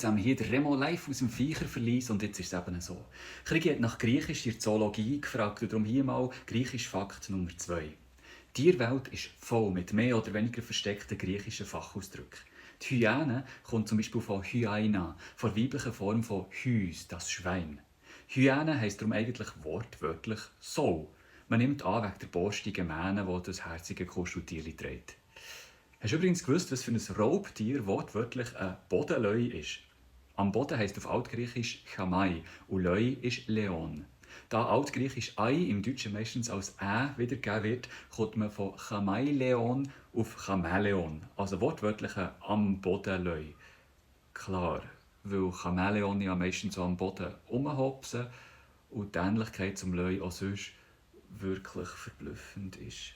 zusammen, hier der Remo live aus dem Viecherverlies und jetzt ist es eben so. Krigi hat nach Griechisch in der Zoologie gefragt und darum hier mal Griechisch Fakt Nummer 2. Die Tierwelt ist voll mit mehr oder weniger versteckten griechischen Fachausdrücken. Die Hyäne kommt zum Beispiel von Hyaina, von der weiblichen Form von Hys, das Schwein. Hyäne heisst darum eigentlich wortwörtlich Sau. Man nimmt an wegen der borstigen Mähne, die das herzige Kuscheltier trägt. Hast du übrigens gewusst, was für ein Raubtier wortwörtlich ein Bodenleu ist? Am Boden heisst auf Altgriechisch Chamai und Leu ist Leon. Da Altgriechisch Ei im Deutschen meistens als Ä wiedergegeben wird, kommt man von Chamaileon auf Chamäleon, also wortwörtlich ein am Boden Leu. Klar, weil Chamäleon ja meistens so am Boden rumhopsen und die Ähnlichkeit zum Leu auch sonst wirklich verblüffend ist.